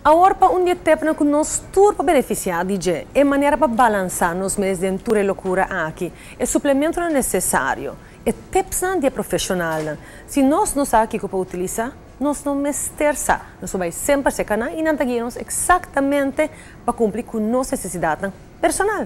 Awor pa un di e tipnan ku nos tur por benefisiá di dje, e manera pa balansá nos mes den tur e lokura aki, e suplementonan nesesario, e tipsnan di e profeshonalnan. Si nos no sa kiko pa utilisá, nos no mester sa. Nos por bai semper serka nan i nan ta guia nos eksaktamente pa kumpli ku nos nesesidatnan personal.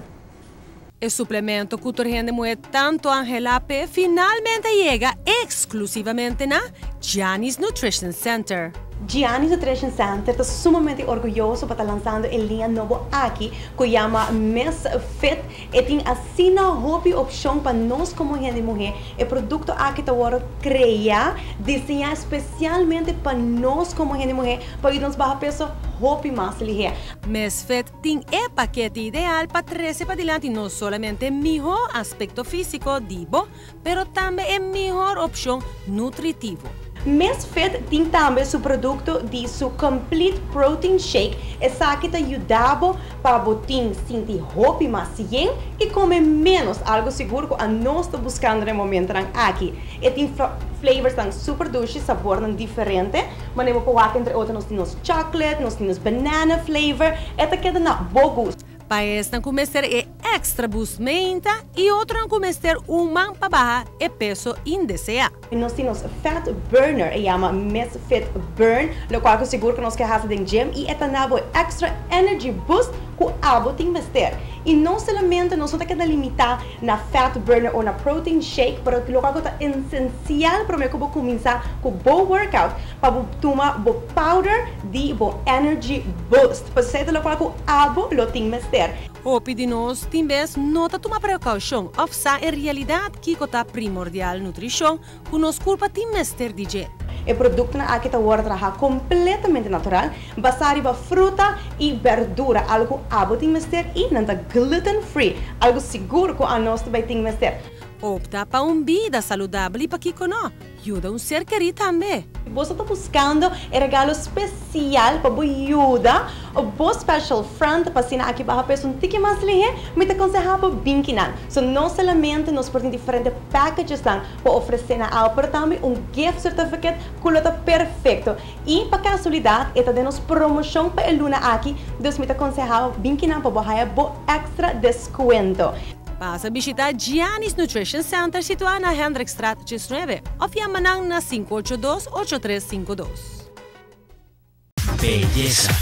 E suplemento ku tur hende muhé tantu anhelá p'e finalmente a yega eksklusivamente na Gianni's Nutrition Center. Gianni's Nutrition Center ta sumamente orguyoso pa ta lansando e liña nobo aki ku yama Miss Fit. E tin asina hopi opshon pa nos komo hende muhé. E produkto aki ta wòrdu kreá, diseñá spesialmente pa nos komo hende muhé pa yuda nos baha peso hopi mas lihé. Miss Fit Tin e pakete ideal pa trece padilanti no solamente miho aspecto fisico di bo, pero tambe e mihor opcion nutritivo. Miss Fit tin tambe su producto di su Complete Protein Shake, esaki ta yuda bo pa bo tin sinti hopi mas yen y come menos, algo sigur cu anos ta buscando na e momentonan aki. E tin flavorsnan super dushi, sabornan diferente. Manera bo por wak entre otro nos tin nos chocolate, nos tin nos banana flavor, e ta keda na bo gusto. Pa esnan ku mester e extra boost meinta i otronan ku mester un man pa baha e peso indeseá. Nos tin nos fat burner, e yama Miss Fit Burn, lokual ku sigur ku nos ke hasi den gym i e ta na bo e extra energy boost ku abo tin mester. I no solamente nos no ta keda limitá na fat burner o na protein shake, pero lokual ku ta esensial promé ku bo kuminsá ku bo workout pa bo tuma bo powder di bo energy boost. Pasobra esei ta lokual ku abo lo tin mester. Hopi di nos tin bes no ta tuma prekoushon òf sa en realidat kiko ta primordial nutrishon ku nos kurpa tin mester di dje. E produktonan aki ta wòrdu trahá kompletamente natural, basá riba fruta i bèrdura, algu ku abo tin mester i nan ta gluten free, algu sigur ku anos ta bai tin mester. Opta pa un bida saludabel i pakiko no, yuda un ser kerí tambe. Boso ta buskando e regalo spesial pa bo yuda bo special friend pa asina aki baha peso un tiki mas lihé? Mi ta konsehá bo bin kinan. So no solamente nos por tin diferente packagesnan pa ofresé na awe, pero tambe un gift certificate ku lo ta perfekto. I pa kasualidat e ta den nos promoshon pa e luna aki, dus mi ta konsehá bo bin kinan pa bo haya bo èkstra deskuento. Pasa bishita Gianni's Nutrition Center situá na Hendrikstraat 19 òf yama nan na 582 8352. Beyesa.